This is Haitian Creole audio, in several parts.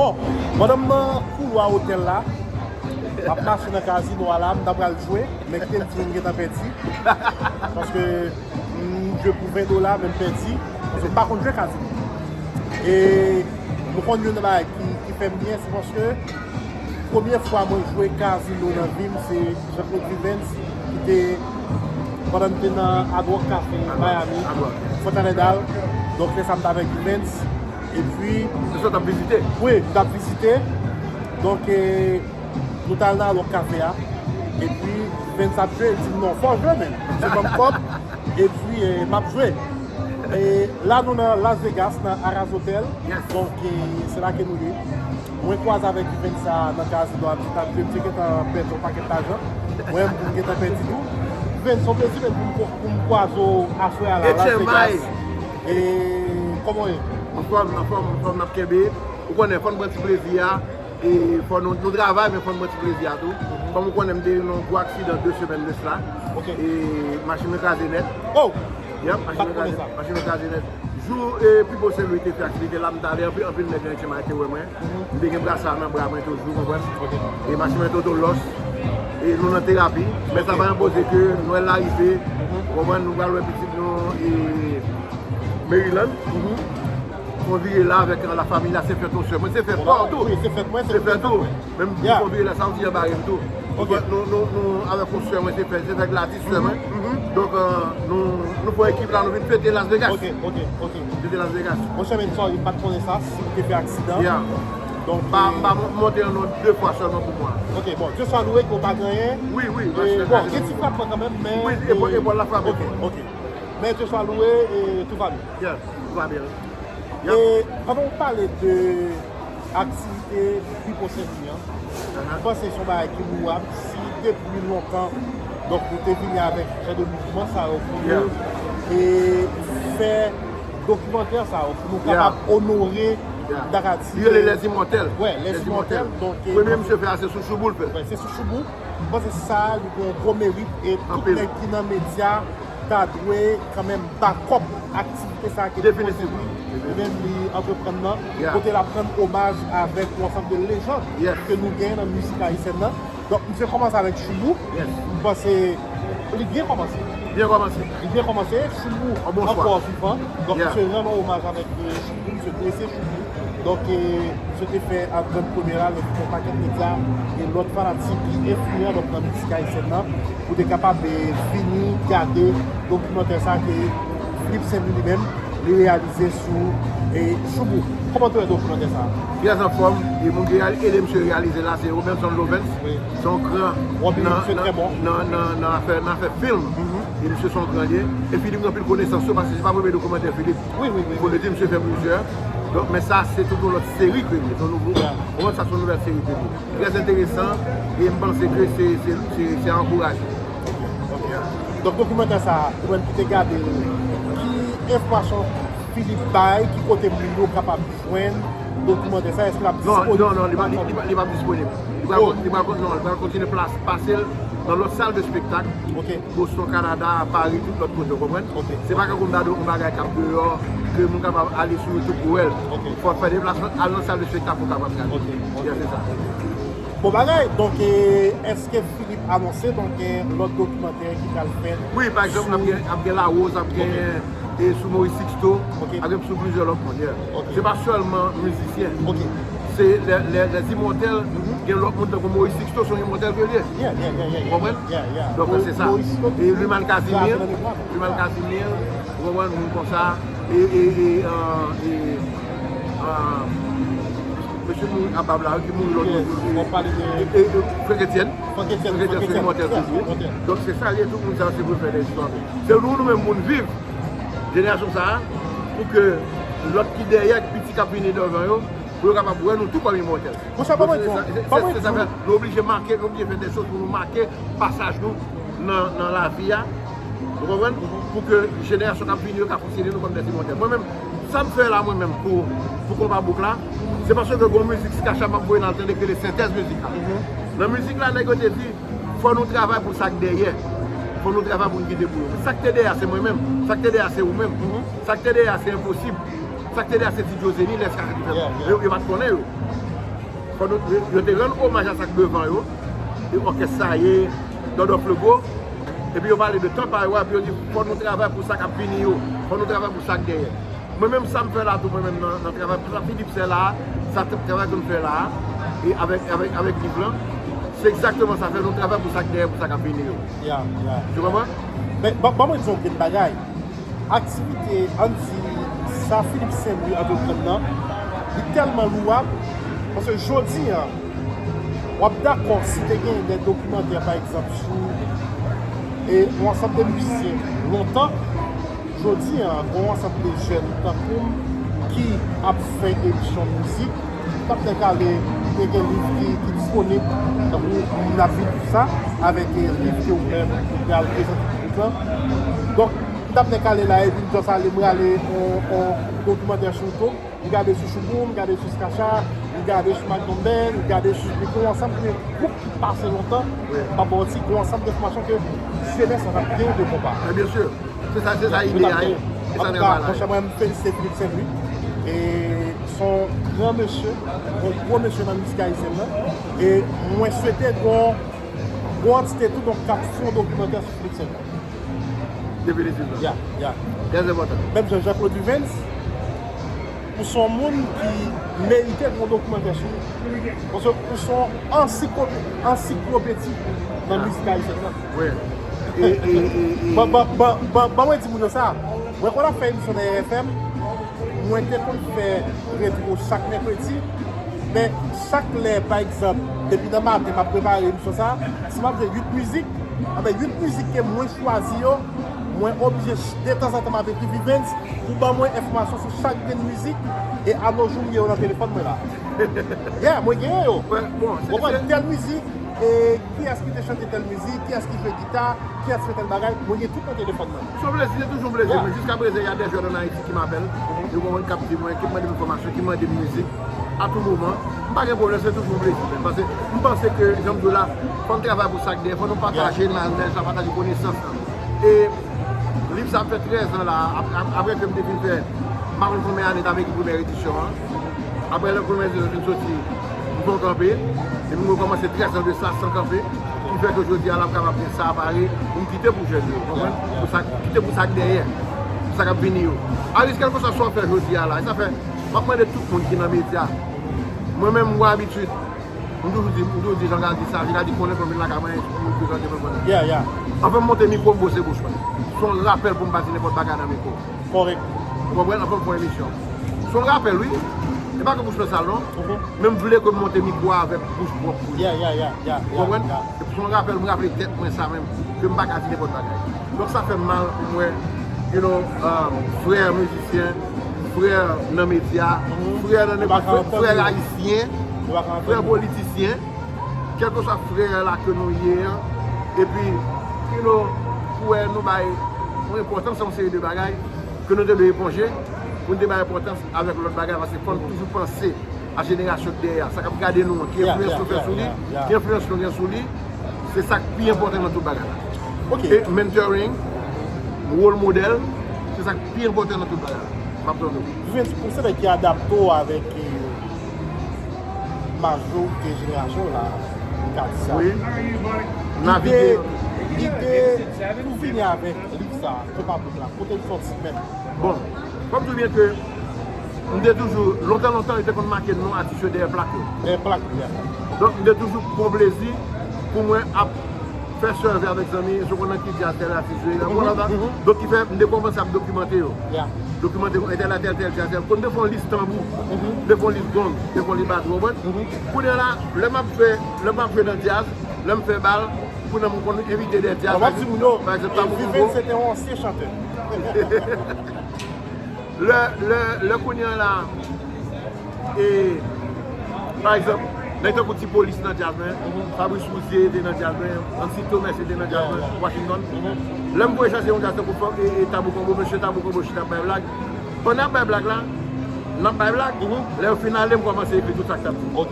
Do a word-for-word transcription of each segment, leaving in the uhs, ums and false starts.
Bon, pandan m nan koulwa otèl la, m ap mache nan kazino a la, m ta pral jwe, men kite m di w m gentan pèdi. Paske m jwe pou ven dola, men m pèdi. Paske m pa konn jwe kazino. E nou konn youn nan bagay ki, ki fè m byen, se paske premye fwa mwen jwe kazino nan vi m, se Jean-Claude Vivens, ki te, pandan m te nan Hard Rock Cafe, Miami, Fort Lauderdale. Donk, lè sa m t avèk Vivens. Epi, se sa w t ap vizite? Wi, m t ap vizite. Donk, e, nou t al nan Hard Rock Cafe a. Epi, Vivens ap jwe, li di m, "Non, fò w jwe, men. Se ban m kòb, epi, e, m ap jwe." E la, nou nan Las Vegas, nan Harrah's Hotel. Donk, e, se la ke nou ye. Mwen kwaze avèk Vivens sa nan kazino a, misye t ap jwe, misye gentan pèdi yon pakèt lajan. Mwen menm tou, m gentan pèdi tou. Vivens, se yon plezi menm pou m, pou m kwaze w aswè a la, Las Vegas. E kòman w ye? Anfòm, anfòm, anfòm, n ap kenbe. Ou konnen, fò n pran ti plezi a. E fò nou, nou travay, men fò n pran ti plezi a tou. Kòm ou konnen, m te nan yon gwo aksidan de semèn de sila. E machin mwen kraze nèt. Yep, machin mwen kraze, machin mwen kraze nèt. Jou, e, Pipo Sen Lwi te fè aktivite la, m t ale, anpil, anpil nèg nan Etchenmay te wè mwen. M te gen brasa nan bra mwen toujou, konprann? E machin mwen te oto lòs. E nou nan terapi. Men sa pa enpoze ke Nwèl la rive. Konprann? Nou pral wè pitit nou, e, Maryland. Fon vire la avèk, e, la famiy la, se fèt yon sè mwen. Se fèt pa w tou. Se fèt ou. Men m di fon vire la, sa vle di anba rèm tou. Nou, nou, nou avèk yon sè mwen, se fèt, se fèt Gladys, sè mwen. Donk, e, nou, nou fè ekip la, nou vin fete Las Vegas. Fete Las Vegas. Monchè, men sòri, m pa t konnen sa, si m te fè aksidan. Donk, m pa, m pa mon-, monte nan de fwa sèlman pou mwen. Ok, bon, Dye swa louwe ke w pa gen anyen. Wi, wi, bon, gen ti frapman kanmenm, men, wi, epòl, epòl la frape. Ok, ok. Men Dye swa louwe, e tout va byen. Tout va byen. E pandan w pale de aktivite Pipo Sen Lwi an, m panse se yon bagay ki louwab si depi lontan, donk, nou te vini avèk jan de mouvman sa yo pou nou, e, fè dokimantè sa yo, pou nou kapab onore, m ta ka di, li rele Les Immortels. Wè, Les Immortels. Donk, e, premye misye fè a, se sou Shoubou l fè. Wè, se sou Shoubou. M panse sa, li gen yon gwo merit, e tout nèg ki nan medya ta dwe kanmenm bakòp aktivite sa ke Pipo Sen Lwi li menm li antreprann nan, kote l ap rann omaj avèk yon ansanm de lejann ke nou gen nan mizik ayisyèn nan. Donk, misye kòmanse avèk Shoubou. M panse li byen kòmanse. Byen kòmanse. Li byen kòmanse. Shoubou ankò vivan. Donk, misye rann yon omaj avèk, e, Shoubou, misye drese Shoubou. Donk, e, misye te fè avèk premye la, men yon pakèt medya e lòt fanatik ki enfliyan, donk, nan mizik ayisyèn nan, pou te kapab, e, vini gade dokimantè sa ke Philippe Saint-Louis li menm, li reyalize sou, e, Shoubou. Kòman w te wè dokimantè sa? Trè anfòm, e moun ki reyal-, ede misye reyalize la, se Robinson Lovens. Se yon gran nan, nan, nan, nan afè, nan afè fim. E misye se yon gran li ye. E Philippe gen anpil konesans yo, paske se pa premye dokimantè Philippe. Wi, wi, wi. Fò nou di, misye fè plizyè. Donk, men sa, se tout yon lòt seri ke li ye. Se yon nouvo, ou konprann, sa, se yon nouvèl seri ke li ye. Trè enteresan, e m panse ke se, se, se, se a ankouraje. Ok. Donk, dokimantè sa, ou menm ki te gade l, ki enfòmasyon Philippe bay, ki kote moun yo kapab jwenn dokimantè sa, èske l ap disponib? Non, non, non, li pa, li, li pa, li p ap disponib. Li pral, li pral, non, li pral kontinye plas, pase l nan lòt sal de spektak. Boston, Kanada, Pari, tout lòt kote, w konprann? Se pa kankou m ta di w yon bagay k ap deyò, ke moun kapab ale sou YouTube pou wè l. Fò w fè deplasman, al nan sal de spektak pou w kapab gade. Yeah, se sa. Bon bagay, donk, e, èske Philippe anonse, donk, gen lòt dokimantè ki pral fèt? Wi, pa egzanp, ap gen, ap gen Larose, ap gen, e, sou Maurice Sixto, ap gen sou plizyè lòt moun, yeah. Se pa sèlman mizisyen. Se lè, lè, Les Immortels, gen lòt moun tankou Maurice Sixto, se yon imòtèl ke l ye. Ou konprann? Donk, se sa. E Luman Casimir, Luman Casimir, ou konprann, moun konsa. E, e, e, e, e, mesye mouri a bab la, ki mouri lòt jou. E, e, Frank Etienne. Frank Etienne, se yon imòtèl toujou. Donk, se sa l ye, tout moun sa yo, se pou fè de istwa. Se nou, nou menm, pou n viv jenerasyon sa a, pou ke lòt ki dèyè, ki piti k ap vini devan yo, pou yo kapab wè nou tou kòm imòtèl. Monchè, ban mwen di w, ban mwen di w. Nou oblije make, nou oblije fè de choz pou nou make pasaj nou nan, nan lavi a. Ou konprann? Pou ke jenerasyon k ap vini yo ka konsidere nou kòm de imòtèl. Mwen menm, sa m fè la, mwen menm, pou, pou Konpa Bouk la, se paske gen yon mizik Skachat m ap voye nan l tande ki rele Sentèz Mizik la. Nan mizik la, nèg yo te di, fò nou travay pou sa k dèyè. Fò nou travay pou n kite pou yo. Sa k te dèyè a, se mwen menm. Sa k te dèyè a, se ou menm. Sa k te dèyè a, se Enposib. Sa k te dèyè a, se Ti Djo Zeni, lè Skachat te fè. Yo, yo pa t konnen yo. Fò nou, yo te rann omaj a sa k devan yo, e òkès sa ye, Lord of Lego, epi yo pale de tan pa yo a, epi yo di fò nou travay pou sa k ap vini yo, fò nou travay pou sa k dèyè. Mwen menm sa m fè la tou, mwen menm nan, nan travay sa Philippe fè la, sa t- travay ke m fè la, e avèk, avèk, avèk liv lan, se egzakteman sa fè nou travay pou sa k dèyè, pou sa k ap vini yo. Ya, ya. Ou konprann? Men, ban ban mwen di w yon grenn bagay. Aktivite, ann di, sa Philippe Saint Louis antreprann nan, li tèlman louwab, paske jodi a, w ap dakò si te gen de dokimantè, pa egzanp, sou e, yon ansanm de mizisyen lontan, jodi a, gen yon ansanm de jèn tankou m ki ap fè emisyon mizik, t ap nèk ale, te gen liv ki, ki disponib, tankou moun ap vin pou sa, avèk e, liv ke ou menm ou pral prezante piblik lan. Donk, m t ap nèk ale la, epi m just ale, m rale yon, yon dokimantè sou Louko, m gade sou Showboom, m gade sou Skacha, m gade sou Mac Donbel, m gade sou, epi yon ansanm de gwoup ki pase lontan, m pa ba w manti, gen yon ansanm de fòmasyon ke jenès la t ap gen de konpa. Men byen si. Se sa, se sa ide a ye. Se sa travay la. Monchè, mwen, m felisite Philippe Saint Louis. E se yon gran mesye, yon gwo mesye nan mizik ayisyèn nan. E mwen swete gon, gon antite tou, donk, k ap fè yon dokimantè sou Philippe Saint Louis. Depi lezil la. Ya, ya. Trè enpòtan. Menm jan Jean Claude Vivens, ou se yon moun ki merite gon dokimantè sou ou. Paske ou se yon ansiklope- ansiklopedi nan mizik ayisyèn nan. Wi. E, e, e, e. Ban, ban, ban, ban, ban mwen di moun yo sa. Mwen konn ap fè emisyon nan R F M, mwen te konn fè retwo chak mèkredi, men chak lè, pa egzanp, depi nan maten m ap prepare emisyon sa, si m ap jwe uit mizik, anben, uit mizik ke mwen chwazi yo, mwen oblije, detanzantan m ap ekri Vivens pou ban mwen enfòmasyon sou chak grenn mizik, e anojou m gen yo nan telefòn mwen la. Yeah, mwen genyen yo. Bon, se, konprann, se tèl mizik, e kiyès ki te chante tèl mizik, kiyès ki jwe gita, kiyès fè tèl bagay, mwen gen tout nan telefòn mwen. Se yon plezi, se toujou yon plezi. Yeah. Men jiska prezan, y a des jeunes en Haïti ki m apèl, yo konprann, k ap di mwen, ki mande m enfòmasyon, ki mande m mizik, a tou moman. M pa gen pwoblèm, se toujou yon plezi, men. Paske m panse ke, jan m di w la, fò n travay pou sa k dèyè, fò nou pataje knowledge la, pataje konesans lan. E liv sa ap fè trèz an la, ap- ap- apre ke m te fin fè, m pa konn konbyen ane, t ap ekri premyè edisyon an. Apre lè premyè edisyon fin soti, m fè yon kanpe, epi m rekòmanse trèz an de sa san kanpe, ki fè ke jodi a la m kapab gen sa a pare pou m kite pou jèn yo, konprann? Pou sa, kite pou sa k dèyè, pou sa k ap vini yo. Aris, kèlkeswa sa w fè jodi a la, e sa fè, m ap mande tout moun ki nan medya, mwen menm, m gon abitid, m toujou di, m toujou di Jean Gardy sa, Jean Gardy konnen pou m vin lakay mwen, pou m prezante mwen konnen. Yeah, yeah. Anvan m monte mikwo, m bwose bouch mwen. Se yon rapèl pou m pa di nenpòt bagay nan mikwo. Kòrèk. Ou konprann? Anvan m fè yon emisyon. Se yon rapèl, wi. E pa ke bouch mwen sal, non. Mhm. Men m vle ke m monte mikwo a avèk bouch pwòp pou li. Yeah, yeah, yeah, yeah, yeah. Ou konprann? Yeah. Epi se yon rapèl, m raple tèt mwen sa menm, ke m pa ka di nenpòt bagay. Donk sa fè m mal pou m wè, you know, um, frè mizisyen, frè nan medya, mhm, frè nan nenpòt, frè ayisyen, frè politisyen, kèlkeswa frè la ke nou ye an, epi, you know, pou wè nou bay yon enpòtans a yon seri de bagay ke nou te dwe eponje, pou nou te bay enpòtans avèk lòt bagay, paske fò n toujou panse a jenerasyon k dèyè a, sa k ap gade nou an, ki enfliyans nou fè sou li, ki enfliyans nou gen sou li, se sa k pi enpòtan nan tout bagay la. Ok. E mentoring, role model, se sa k pi enpòtan nan tout bagay la. M ap tande w. Vivens, pou sèten ki adapte w avèk, eh, majorite jenerasyon la, m ka di sa. Wi. Navige. Ide, ide pou vini avèk liv sa, Kopa Bouk la, kote l sòti menm? Bon, fò m di w byen ke m te toujou, lontan, lontan, yo te konn make non atis yo dèyè plak yo. Dèyè plak yo, ya. Donk, m te toujou pran plezi pou mwen ap fè survey avèk zanmi, si w konn nan ki djaz tèl atis jwe, nan bon la, donk, ki fè, m te kòmanse ap dokimante yo. Ya. Dokimante yo, entèl a tèl, tèl djaz, tèl. Kon m te fè yon lis tanbou, m te fè yon lis gong, m te fè yon lis batri, w konprann? Kounye a la, lè m ap fè, lè m ap jwe nan djaz, lè m fè bal, kounye a m konn envite dè djaz, pa egzanp, Tabou Kongo. Vivens se te yon ansyen chantè. Lè, lè, lè kounye a la, e, pa egzanp, nèg tankou Ti Polis nan djaz mwen, Fabrice Rouzier te nan djaz mwen, Ansy Thomas te nan djaz mwen, Washington. Lè m voye chache yon djaz tankou fò, e, e Tabou Kongo, mesye Tabou Kongo chita ap bay blag. Pandan y ap bay blag la, n ap bay blag, lè yo fin ale, m kòmanse ekri tout sa k t ap di. Ok.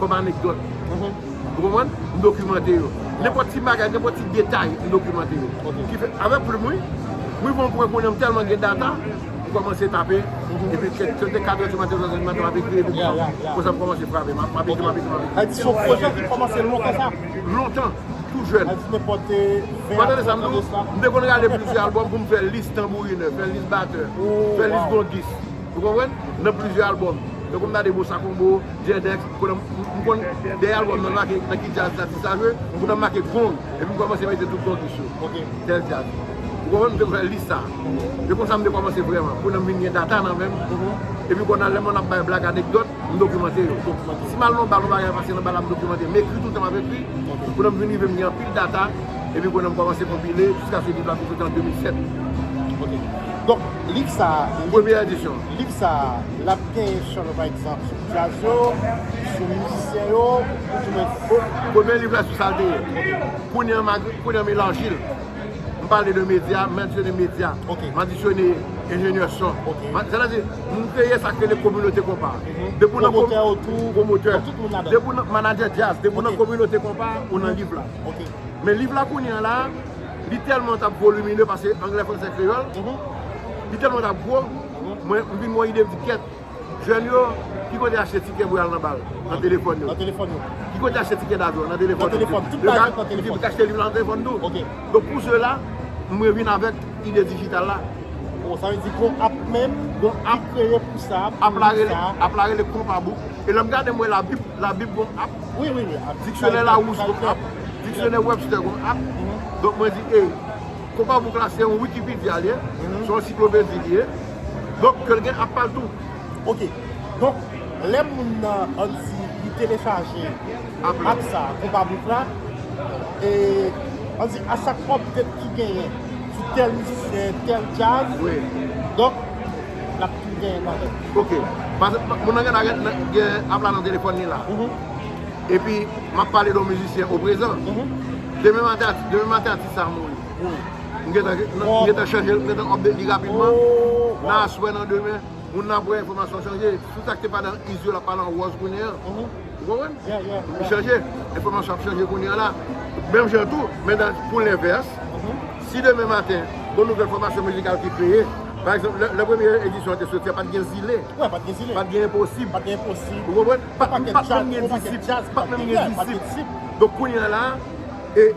Kòm anekdòt. Ou konprann? M dokimante yo. Nenpòt ti bagay, nenpòt ti detay, m dokimante yo. Ok. Ki fè, avèk plim, wi, m rive yon pwen kounye a, m tèlman gen data, M kòmanse tape, epi kèk, se te kat è di maten, twazè di maten, m ap ekri, epi konsa, konsa m kòmanse frape. M ap, m ap ekri, m ap ekri, m ap ekri. Sa vle di se yon pwojè ki kòmanse lontan sa? Lontan, tou jèn. Sa vle di nenpòt, eh, ven an trant an de sa. M te konn rale plizyè albòm pou m fè lis tanbourinè, fè lis batè, fè lis gongis. Ou konprann? Nan plizyè albòm. Tankou m ta di Bossa Combo, Djendex, kounye a m, m konn dèyè albòm nan make nan ki djaz atis la jwe, kounye a m make gong, epi m kòmanse mete tout gongis yo. Tèl djaz. Ou konprann? M te fè lis sa. E konsa m te kòmanse vrèman. Kounye a m vin gen data nan men m. Epi kounye a lè m ap bay blag, anekdòt, m dokimante yo. Si m al nan bal, yon bagay pase nan bal la, m dokimante. M ekri toutan, m ap ekri. Kounye a m vin rive, m gen anpil data. Epi kounye a m kòmanse konpile jiskaske liv la fin soti an de mil sèt. Ok. Donk, liv sa a, premye edisyon. Liv sa a, l ap genyen sèlman, pa egzanp, sou djaz yo, sou mizisyen yo, ou tou menm. Premye liv la sou sa l te ye. Kounye a, m ag-, kounye a, m elaji l. M pale de medya, m adisyone medya. M adisyone enjenyè son. Sa vle di, m kreye sa k rele kominote konpa. Depi w nan pwomotè, depi w nan manadjè djaz, depi w nan kominote konpa, ou nan liv la. Men liv la kounye a la, li tèlman t ap volimine, paske anglè, fransè, kreyòl, li tèlman t ap gwo, mwen, m vin gen yon ide, m di, kèt, jèn yo, ki kote achte tikè pou y al nan bal? Nan telefòn yo. Nan telefòn yo. Ki kote achte tikè davyon? Nan telefòn yo. Nan telefòn. Tout bagay nan telefòn. Yo ka achte liv la nan telefòn tou. Ok. Donk, pou sela, mwen vin avèk ide dijital la. Bon, sa vle di gon app menm ki kreye pou sa, pou liv sa. App la rele Konpabook. E lè m gade, m wè Labib, Labib gon app. Wi, wi, wi. Diksyonè Lawous gon app. Diksyonè Webster gon app. Donk, mwen di, ey, Konpabook la, se yon Wikipedia li ye, se yon ansiklopedi li ye. Donk, ke l gen app pa l tou. Ok. Donk, lè moun nan, ann di, li telechaje app sa, Konpabook la, e, ann di, a chak update ki genyen sou tèl mizisyen, tèl djaz, donk, l ap tou genyen nan men. Ok. Paske moun nan gen, gen app la nan telefòn li la. Epi, m ap pale de yon mizisyen oprezan. Demen maten, ati-, demen maten, atis sa a mouri. M gentan, m gentan chanje, m gentan update li rapidman. Nan aswè, nan demen, moun nan ap wè enfòmasyon chanje. Tout sa k te pale an izyo, l ap pale an wòz kounye a. Ou konprann? Li chanje. Enfòmasyon ap chanje kounye a la. Menm jan tou, men nan, pou lenvès, si demen maten, gon nouvèl fòmasyon mizikal ki kreye, pa egzanp, lè, lè premye edisyon an te soti a, pa t gen Zile. Wi, pa t gen Zile. Pa t gen Enposib. Pa t gen Enposib. Ou konprann? Pa t, m pa t menm gen disip. Pa t menm gen disip. Donk, kounye a la, e,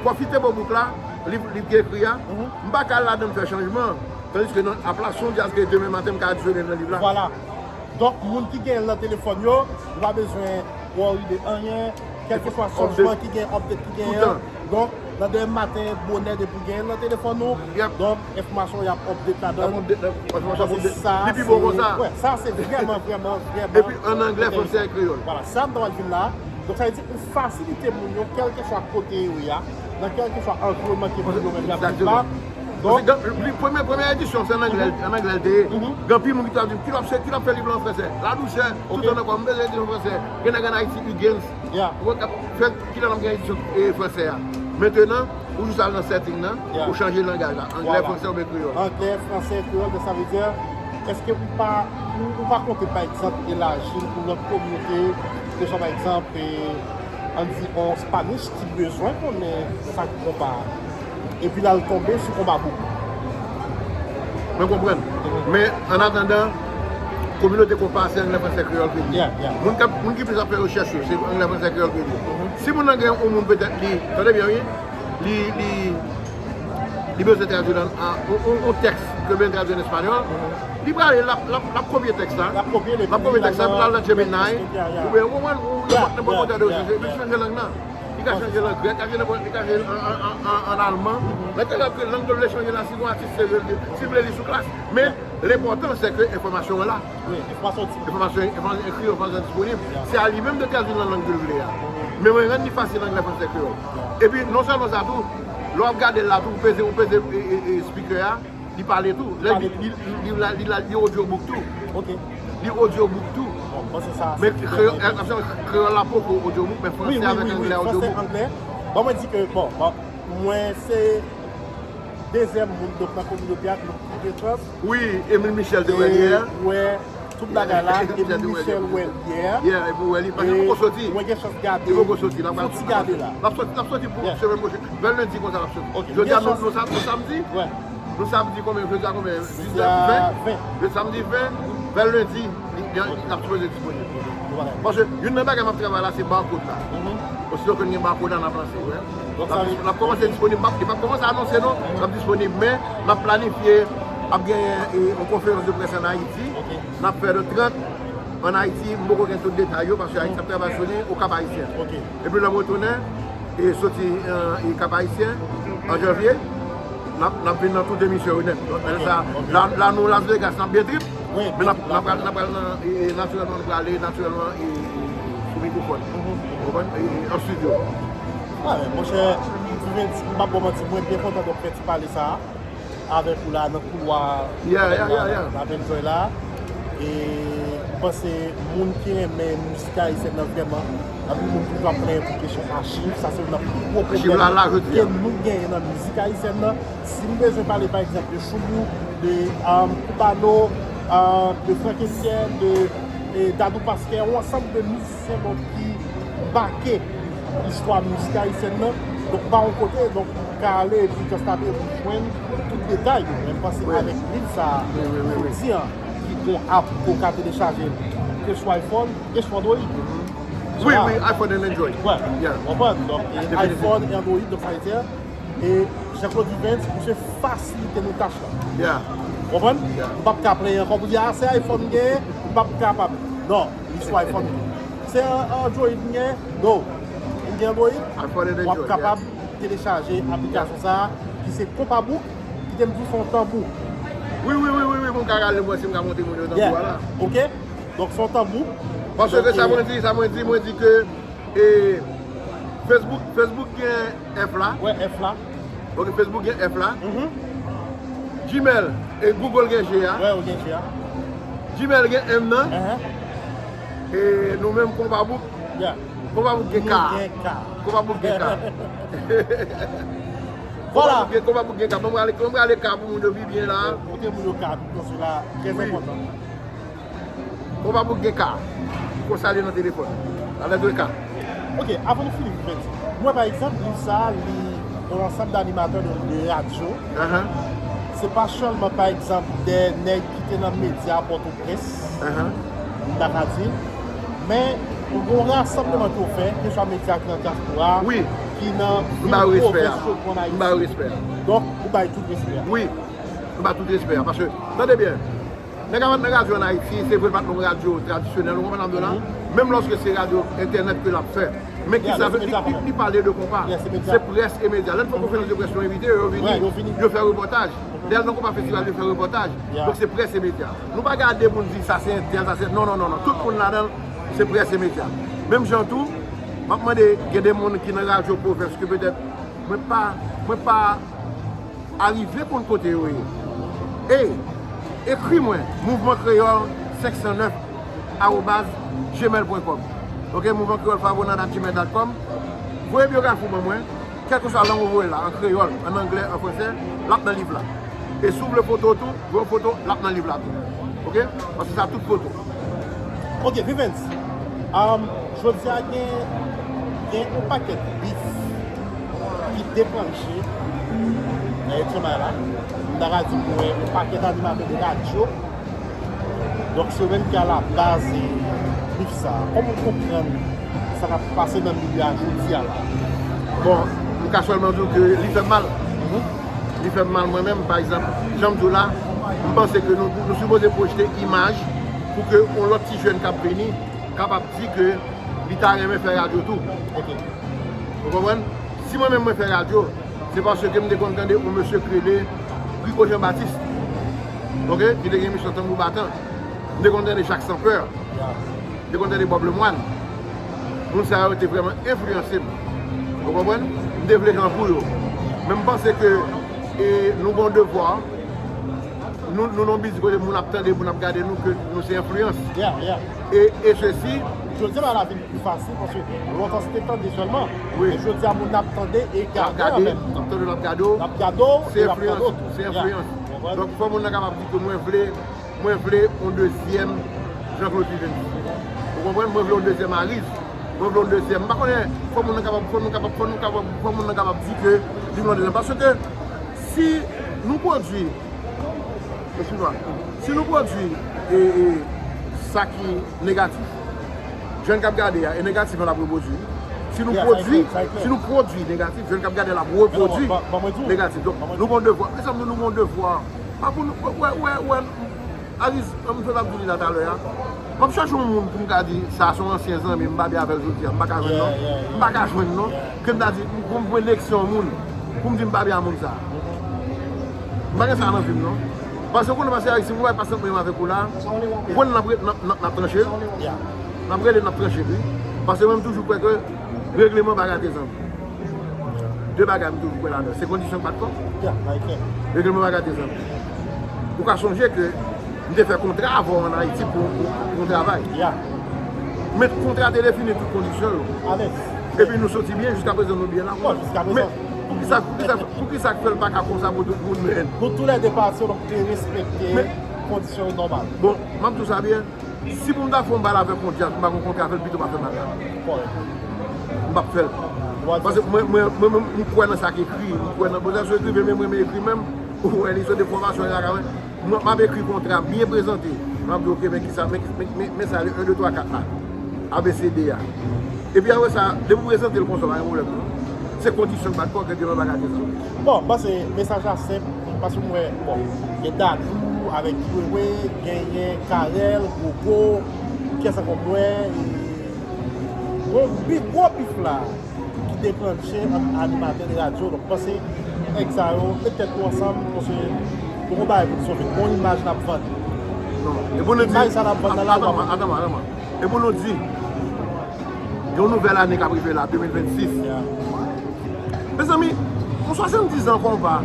Kòfite Bobouk la, liv, liv ki ekri a, m pa ka al ladan m fè chanjman. Tandiske nan app la, se yon djaz ke demen maten m ka adisyone l nan liv la. Vwala. Donk, moun ki gen l nan telefòn yo, yo pa bezwen worry de anyen, kèlkeswa chanjman ki gen, update ki genyen an. Donk, nan demen maten, bonè, depi w gen l nan telefòn ou, donk, enfòmasyon yo ap update ladan l. Sa se vrèman, vrèman, vrèman enteresan. Epi an anglè, fransè ak kreyòl. Vwala, sa m ta pral di la. Donk, sa vle di ou fasilite moun yo, kèlkeswa kote yo ye a, nan kèlkeswa anviwònman ke moun yo menm y ap viv la. Donk, premye, premye edisyon, se an anglè, an anglè l te ye. Gen anpil moun ki t ap di m, "Kilè w ap fè, kilè w ap fè liv la an fransè?" Ladouchè, tout an nan kò m, "M bezwen ekri an fransè." Gen nèg ann Ayiti, Huguens, ou konn, k ap fè, "Kilè n ap gen edisyon, eh, fransè a?" Mentenan, ou jis al nan setting nan, ou chanje langaj la, anglè, fransè oubyen kreyòl. Anglè, fransè, kreyòl, donk sa vle di, èske ou pa, ou, ou pa konte, pa egzanp, elaji l pou lòt kominote, ke swa, pa egzanp, e, ann di, yon Spanish ki bezwen konnen sa k konpa a, epi l al tonbe sou Konpabouk. Mwen konprann. Men, an atandan, kominote konpa a se anglè, fransè, kreyòl ke li ye. Moun k ap, moun ki plis ap fè rechèch yo, se anglè, fransè, kreyòl ke li ye. Si moun nan gen yon moun petèt li, tande byen wi, li, li, li bezwen tradui l an, an, yon, yon, yon tèks ke l bezwen tradui an espanyòl, li prale, l ap, l ap, l ap kopye tèks la. L ap kopye l, l ap kopye tèks la, epi l al nan Gemini, oubyen, ou konprann, ou nenpòt, nenpòt motè de rechèch, li chanje lang nan. Li ka chanje l an grèk, li ka chanje nenpòt, li ka chanje l an, an, an, an, an alman. Nan ka l ap, lang ke l vle chanje la, si gon atis serye, si l vle li sou klas. Men, lenpòtan, se ke enfòmasyon an la. Wi, enfòmasyon di. Enfòmasyon, enfòmasyon ekri, enfòmasyon disponib. Se a li menm de tradui nan lang ke l vle a. Men mwen rann li fasil anglè, fransè, kreyòl. Epi, non sèlman sa tou, lè w ap gade l la tou, ou peze, ou peze, e, e, e, speaker a, li pale tou. Lè li, li, li, li, li, li audiobook tou. Ok. Li audiobook tou. Bon, bon, se sa. Men kreyòl, kreyòl la poko audiobook, men fransè avèk anglè audiobook. Wi, wi, wi, wi, fransè, anglè. Bon, mwen di ke, bon, bon, mwen se dezyèm moun, donk, nan kominote a, donk, ki gen chans. Wi, Emile Michel te wè l yè. Wè tout bagay la, Emile Michel wè l yè. Yè, epi wè li, paske li poko soti. Mwen gen chans gade. Li poko soti, l ap fouti gade la. L ap soti, l ap soti pou semèn pwochèn. Vè lendi konsa l ap soti. Jodi a, nou, nou sa-, nou samdi. Wè. Nou samdi konbyen? Jodi a konbyen? Diznèf, ven? Jodi a ven. Jodi samdi ven, vè lendi, li, li, l ap sipoze disponib. Paske youn nan bagay m ap travay la, se barcode la. Osito ke n gen barcode la, n ap lanse, wi. L ap, l ap kòmanse disponib, m ap, li p ap kòmanse anonse non, l ap disponib, men n ap planifye, ap genyen, e, yon konferans de près ann Ayiti, n ap fè le trant ann Ayiti, m poko gen tout detay yo, paske Ayiti ap travay sou li, o Kap Ayisyen. Epi lè m retounen, e soti, e, e Kap Ayisyen, an janvye, n ap, n ap vin nan tout emisyon yo nèt. Donk, men sa, la, la nou Las Vegas, n ap byen trip, men n ap, n ap pral, n ap pral nan, e, e, natirèlman, nou prale, natirèlman, e, e, sou mikwofòn. Ou konprann? E, e, an estidyo. A, men, monchè, Divens, m p ap ba w manti, mwen byen kontan donk fè ti pale sa a avèk ou la nan koulwa, yeah, yeah, yeah, yeah, la bèl jòy la. E m panse moun ki renmen mizik ayisyèn nan vrèman, anpil moun toujou ap plenyen pou kesyon achiv. Sa se youn nan pi gwo pwoblèm ke nou genyen nan mizik ayisyèn nan. Si m bezwen pale pa egzanp de Choubou, de, um, Koubano, um, de Frankenstein, de, e, Dadou Paskè, yon ansanm de mizisyen donk ki make istwa mizik ayisyèn nan. Donk, pa yon kote, donk, ou ka ale epi just tape, ou jwenn tout detay yo. Men m panse avèk liv sa a, jodi a, ki gon app ke w ka telechaje, ke sou iPhone, ke sou Android. Wi, wi, iPhone and Android. Wè. Yeah. Ou konprann? Donk, e iPhone e Android, donk sa vle di, e Jean Claude Divens, misye fasilite nou tach la. Yeah. Ou konprann? Yeah. M p ap ka plenyen ankò pou di, a, se iPhone m genyen, m p ap kapab. Non, li sou iPhone. Se an, Android m gen? No. Ou gen Android? iPhone and Android, yeah. W ap kapab telechaje aplikasyon sa a, ki se Konpabouk, kite m di w se yon tanbou. Wi, wi, wi, wi, wi, pou m ka rale mwen si m ka montre moun yo tanbou a la. Ok? Donk, se yon tanbou. Paske sa mwen di, sa mwen di, mwen di ke, e, Facebook, Facebook gen F la. Wè, F la. Ok, Facebook gen F la. Gmail, e Google gen G a. Wè, ou gen G a. Gmail gen M nan. E nou menm Konpabouk. Yeah. Konpabouk gen K. Nou gen K. Konpabouk gen K. Vwala. Konpabouk gen, Konpabouk gen K. Bon, mwen ale, mwen ale K pou moun yo pi byen la. Kote moun yo K, paske la, trè enpòtan. Konpabouk gen K. Konsa li nan telefòn. Avèk de K. Ok, avan nou fini, Divens. Mwen, pa egzanp, liv sa a, li yon ansanm de animatè de, de radyo. Se pa sèlman, pa egzanp, de nèg ki te nan medya Pòtoprens, m ta ka di, men yon rasanbleman ke w fè, keswa medya ki nan dyaspora, ki nan vil, pwovens yo, ki ann Ayiti. Donk, ou bay tout respè a. Wi, m ba tout respè a, paske, tande byen, nèg ap nan radyo ann Ayiti, se vre l pa t yon radyo tradisyonèl, ou konprann sa m di w la? Menm lòske se radyo entènèt ke l ap fè. Men kisa li, li, li pale de konpa. Se près e medya. Lè n fè konferans de près, yo envite yo, yo vini, yo fè repòtaj. Lè l nan konpa festival, yo fè repòtaj. Donk se près e medya. Nou pa gade pou n di sa se entèl, sa se, non, non, non, non. Tout moun ladan l, se près e medya. Menm jan tou, m ap mande, gen de moun ki nan radyo pwovens ke petèt mwen pa, mwen pa arive konn kote yo ye. E, ekri mwen, mouvman kreyòl senk san nèf arobaz gmail pwen kòm. Ok, mouvman kreyòl favonad at gmail dot com. Voye byografi w ban mwen, kèlkeswa lang ou voye la, an kreyòl, an anglè, an fransè, l ap nan liv la. E si w vle foto tou, voye yon foto, l ap nan liv la tou. Ok? Paske sa tout foto. Ok, Divens. Um, jodi a gen, gen yon pakèt bif ki deklanche nan etyon la. M ta ka di pou yon pakèt animatè de radyo. Donk, se yo menm ki alabaz bif sa a. Kòman w konprann sa k ap pase nan milye a jodi a la? Bon, m ka sèlman di w ke li fè m mal. Li fè m mal mwen menm, pa egzanp, jan m di w la, m panse ke nou, nou sipoze pwojte imaj pou ke yon lòt ti jèn k ap vini kapab di ke li ta renmen fè radyo tou. Ok. Ou konprann? Si mwen menm mwen fè radyo, se paske m te konn tande yon mesye ki rele Rico Jean Baptiste. Ok? Ki te gen emisyon Tanbou Batan. M te konn tande Jacques Sampeur. M te konn tande Bob Lemoine. Moun sa yo te vrèman enfliyanse m. Ou konprann? M te vle jan pou yo. Men m panse ke, e, nou gen yon devwa. Nou, nou nan yon biznis kote moun ap tande, moun ap gade nou, ke nou se enfliyans. Yeah, yeah. E, e sesi. Jodi a la vin pi fasil, paske lontan se te tande sèlman. Wi. Men jodi a moun ap tande e gade an menm tan. Ap tande, ap gade w. Ap gade w, se enfliyans. Se enfliyans. Donk, fò moun nan kapab di ke mwen vle, mwen vle yon dezyèm Jean Claude Divens. Ou konprann? Mwen vle yon dezyèm Ariz. Mwen vle yon dezyèm. M pa konnen, fò moun nan kapab, fò nou kapab, fò nou kapab, fò moun nan kapab di ke li vle yon dezyèm. Paske si Nou pwodui, eskize mwa, si nou pwodui e, e, sa ki negatif, jèn k ap gade a, e negatif an l ap repwodui. Si nou pwodui, si nou pwodui negatif, jèn k ap gade a l ap repwodui negatif. Donk, nou gen yon devwa. Mezanmi, nou gen yon devwa. Pa pou nou, wè, wè, wè, Aris, m fè m ap di li la talè a. M ap chache yon moun pou m ka di, sa se yon ansyen zanmi, m pa byen avè l jodi a, m pa ka jwenn non. M pa ka jwenn non. Ke m ta di, pou m pran leksyon yon moun, pou m di m pa byen a moun sa. M pa gen sa nan vi m non. Paske ou konnen, paske Aris, si m wè pa sant mwen avèk ou la, ou konnen n ap re-, n ap, n ap, n ap tranche. N ap rele, n ap tranche wi. Paske mwen m toujou kwè ke regleman pa gate zanmi. De bagay m toujou kwè ladan, se kondisyon k pa t kò. Regleman pa gate zanmi. Ou ka sonje ke m te fè kontra avè w ann Ayiti pou, pou, pou yon travay. Men kontra te defini tout kondisyon yo. Epi nou soti byen, jiskaprezan nou byen la. Men poukisa, poukisa, poukisa k fè l pa ka konsa pou tout moun, men? Nou toulède pati, donk te respekte kondisyon yo nòmal. Bon, m ap di w sa byen. Si pou m ta fè yon bal avèk yon djaz, m pa gen kontra avè l, pito pa fè bal la. M p ap fè l. Paske mwen, mwen, mwen menm, m kwè nan sa k ekri, m kwè nan, bon, sa sou ekriven, men mwen, mwen ekri menm, ou wè, li sou de fòmasyon, e la ka wè. Mwen, m ap ekri kontra, byen prezante. M ap di, oke, men kisa, men, men, men, men sa, le un, deux, trois, quatre la. A B C D a. Epi apre sa, depi w prezante l konsa, pa gen pwoblèm, non. Se kondisyon k bat kò, ke demen pa gate sa. Bon, m panse mesaj la senp, paske m wè, bon, gen Dadou avèk Wewe, genyen Carel, Gogo, kiyès ankò m wè, e, bon, pi gwo bif la, ki deklanche ant animatè de radyo. Donk, m panse, nèg sa yo, met tèt nou ansanm, paske nou gon bagay pou n sove, gon imaj n ap vann. Non, e pou nou di, imaj sa n ap vann nan lalbòm. Atann, atann, atann. E pou nou di, gen yon nouvèl ane k ap rive la, de mil vennsis. Mezanmi, yon swasanndiz an konpa,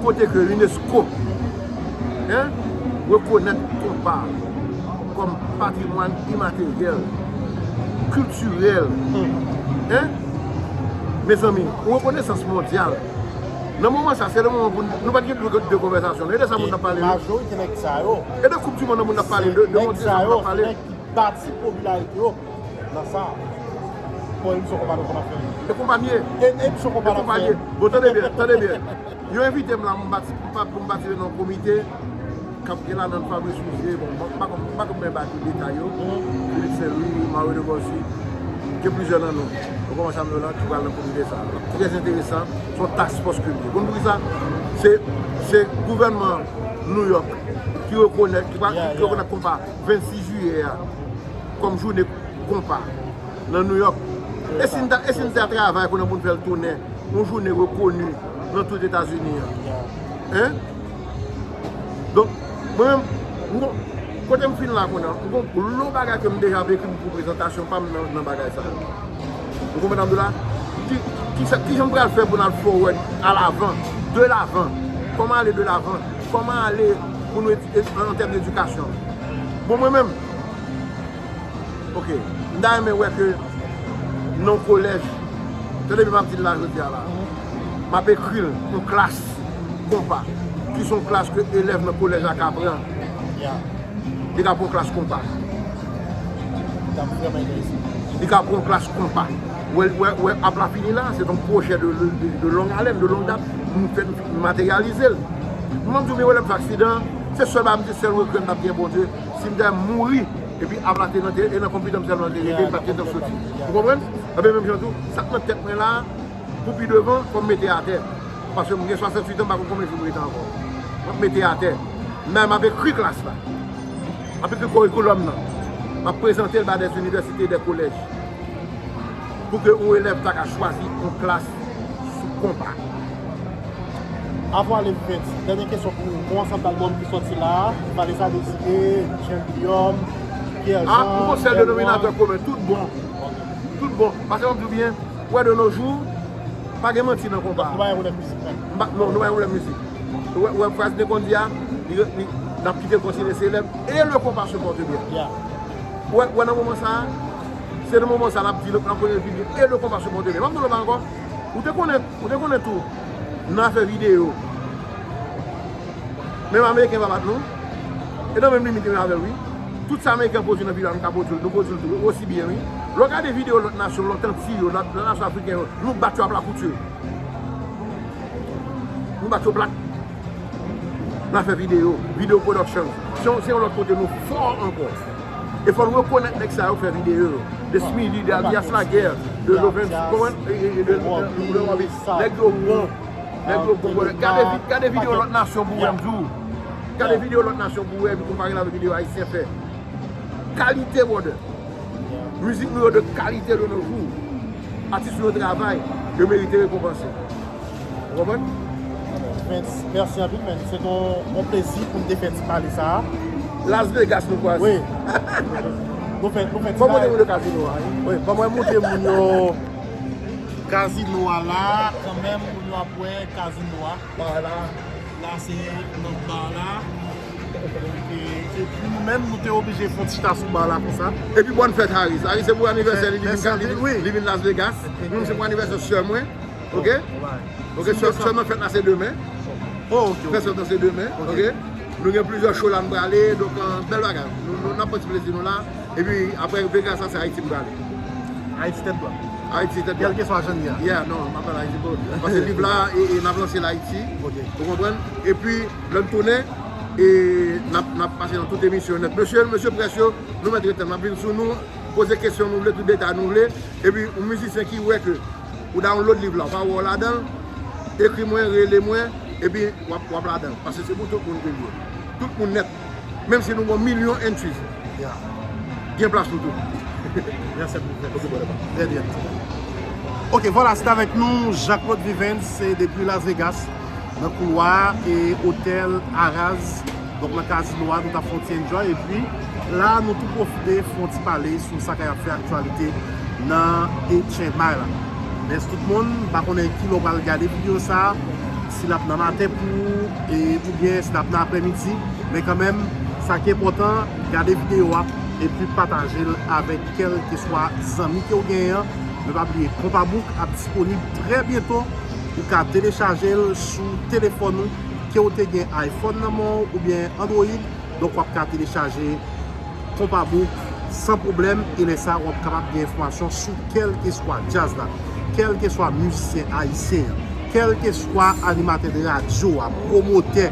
kote ke UNESCO, en, rekonèt konpa kòm patrimwàn imateryèl, kiltirèl, en, mezanmi, yon rekonesans mondyal. Nan moman sa, se le moman pou nou, nou pa t gen dwe de konvèsasyon. E de sa moun ap pale. Majorite nèg sa yo. E de koup di mond nan moun ap pale, de, de mondyal moun ap pale. Bati popilarite yo nan sa. Bon, emisyon konpa nou konn ap fè. E konpa m ye. E, emisyon konpa n ap fè. Bon, tande byen, tande byen. Yo envite m la, m pati-, m pa, pou m patisipe nan yon komite k ap gen ladan Fabrice Rougier. Bon, m pa, m pa konn, m pa konn byen ba tout detay yo. Philippe Saint-Louis, Mario Debosy, gen plizyè nan nou. Yo kòmanse avèk nou la, ki pral nan komite sa. Trè enteresan, se yon task force ke l ye. Konn poukisa? Se, se gouvènman New York ki rekonèt, ki pa, ki rekonèt konpa vennsis jiyè a kòm jounen konpa nan New York. E si n ta, e si n ta travay kounye a pou n fè l tounen yon jounen rekoni nan tout Etazini an? Hein? Donk, mwen menm, m gon, kote m fin la kounye a, m gon gwo bagay ke m deja ap ekri pou prezantasyon pa m nan, nan bagay sa yo. Ou konprann sa m di w la? Ki, ki sa, kijan m pral fè pou n al forward, à l'avant, de l'avant? Kòman ale de l'avant? Kòman ale pou nou edi-, edi-, an tèm edikasyon? Bon, mwen menm, oke, m ta renmen wè ke nan yon kolèj, tande byen m ap di l la jodi a la, m ap ekri l yon klas konpa, ki se yon klas ke elèv nan kolèj la ka pran. Li ka pran yon klas konpa. Li ka pran yon klas konpa. Wè, wè, wè, ap la fini la, se yon pwojè de, de, de, de long haleine, de longue date. Nou fè, nou materyalize l. Mwen, m di w, men wè, lè m fè aksidan, se sèl bagay, m di, sèl regrè m t ap gen, Bondye, si m ta mouri, epi ap la te nan te, e nan konpitè m sèlman te rete, m pa t gentan soti. Ou konprann? Ebyen, menm jan tou, sa k nan tèt mwen la, pou pi devan, fò m mete atè. Paske m gen swasanntuit an, m pa konn konbyen jou m rete ankò. M ap mete atè. Men m ap ekri klas la. M ap ekri korikoulòm nan. M ap prezante l ba dè inivèsite, dè kolèj. Pou ke yon elèv ta ka chwazi yon klas sou konpa. Avan ale pi piti, dènye kesyon pou ou. Gon ansanm albòm ki sòti la, Vanessa Désiré, Michel Guillaume, Pierre Jean, Pierre Noir. Ah, nou gon sèl denominatè komen, tout bon. Tout bon. Paske m ap di w byen, wè de nos jours, pa gen manti nan konpa. Nou pa gen pwoblèm mizik menm. M pa, non, nou pa gen pwoblèm mizik. Wè, wè, fraz Nekon di a, li, li, n ap kite l kontinye selèb. Et le compas se porte bien. Wè, wè, nan moman sa a, se nan moman sa a n ap di, n ap konnen l pi byen. Et le compas se porte bien. M ap di w lòt bagay ankò. Ou te konnen, ou te konnen tou, nan afè videyo, menm Ameriken pa bat nou. E nan menm limit yo avè l, wi. Tout sa Ameriken pwodui nan videyo a, nou ka pwodui l, nou pwodui l tou, osi byen, wi. Lè w gade videyo lòt nasyon, lòt Antiy yo, lòt, lòt nasyon afriken yo, nou bat yo a pla kouti. Nou bat yo plat. N ap fè videyo, video production. Se yon, se yon lòt kote nou fò ankò. E fò n rekonèt nèg sa yo fè videyo yo. De Smidy, de Alias Lagè, de Lovenz, kòman, e, e, e, de, de, de, de, nèg yo bon. Nèg yo bon, brother. Gade vi-, gade videyo lòt nasyon pou wè m di w. Gade videyo lòt nasyon pou wè, epi konpare l avèk videyo ayisyen fè. Kalite, brother. Mizik nou yo de kalite de nos jours. Atis nou yo travay, yo merite rekonpanse. Ou konprann? Vens, mèsi anpil, men se yon, yon plezi pou m te fè ti pale sa a. Las Vegas nou kwaze. Wi. Nou fè, nou fè ti Fò montre moun yo kazino a. Wi, ban mwen montre moun yo kazino a la, kanmenm moun yo ap wè kazino a. Voilà. La se nan ba la. Donk, e, epi nou menm, nou te oblije fè yon ti chita sou ba la konsa. Epi bòn fèt Harris. Harris se pou anivèsè li, li Mèsi vin, anpil, li vin, wi. Li vin Las Vegas. Mwen se pou anivèsè sè mwen. Ok? Ok, sè, sè mwen fèt la se demen. Oh, ok, ok. Fè sè mwen se demen. Ok. Ok? Nou gen plizyè show la n prale. Donk, euh, bèl bagay. Nou, nou, n ap pran ti plezi nou la. Epi, apre Vegas la, se Ayiti m prale. Ayiti tèt dwat. Ayiti tèt Kèlkeswa jan n ye a. Yeah, non, m ap pale Ayiti pou. Paske liv la, e, e n ap lanse l Ayiti. Ok. Ou konprann? Epi, lè n tounen, e n ap, n ap pase nan tout emisyon nèt. Mesye, mesye près yo, nou mèt ret tann. N ap vin sou nou, poze kesyon nou vle, tout detay nou vle. Epi, yon mizisyen ki wè ke ou download liv la, ou pa wè w ladan l, ekri mwen, rele mwen, epi w ap, w ap ladan l. Paske se pou tout moun ke l ye. Tout moun nèt. Menm si nou gon milyon entries, Ya. Gen plas pou tout. Mèsi pou fè. Ok, brother. Trè byen. Ok, vwala, se t avèk nou Jean Claude Vivens, se depi Las Vegas, nan koulwa e otèl Araz. Donk nan kazino a, nou t ap fè yon ti enjoy. Epi la, nou tou pwofite fè yon ti pale sou sa k ap fè aktyalite nan H M I la. Mèsi tout moun, m pa konnen ki lè w pral gade videyo sa a, si l ap nan maten pou ou, e, oubyen si l ap nan aprèmidi. Men kanmenm, sa ki enpòtan, gade videyo a epi pataje l avèk kèlkeswa zanmi ke w genyen an. Men pa bliye, Konpabouk ap disponib trè byento. Ou ka telechaje l sou telefòn ou, ke w te gen iPhone nan men w oubyen Android. Donk, w ap ka telechaje Konpabouk san pwoblèm, e lè sa a, w ap kapab gen enfòmasyon sou kèlkeswa djaz la, kèlkeswa mizisyen ayisyen an, kèlkeswa animatè de radyo a, pwomotè,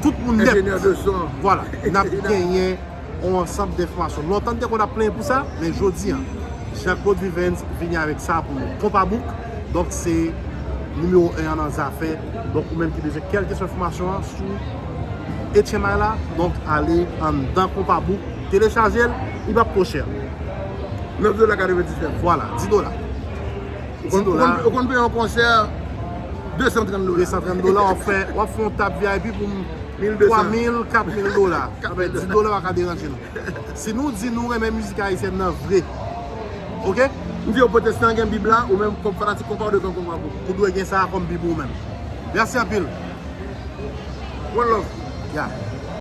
tout moun nèt. Enjenyè de son. Vwala, n ap genyen yon ansanm de enfòmasyon. Lontan n te konn ap plenyen pou sa, men jodi a, Jean Claude Vivens vini avèk sa pou nou. Konpabouk, donk se nimewo en an nan zafè. Donk ou menm ki bezwen kèlkeswa enfòmasyon an sou H M I la, donk ale anndan Konpabouk, telechaje l, li p ap twò chè. Nèf dola katrevendiznèf. Vwala, dis dola. Ou konn, ou konn, ou konn peye yon konsè de san trant dola. De san trant dola, w ap fè, w ap fè yon tab V I P pou Mil de san. Twa mil, kat mil dola. Dis dola pa ka deranje nou. Si nou di nou renmen mizik ayisyèn nan vre, ok? M di yo pwotestan gen Bib la, ou menm kòm fanatik konpa ou dwe gen konpa pou. Ou dwe gen sa kòm Bib ou menm. Mèsi anpil. One love. Ya.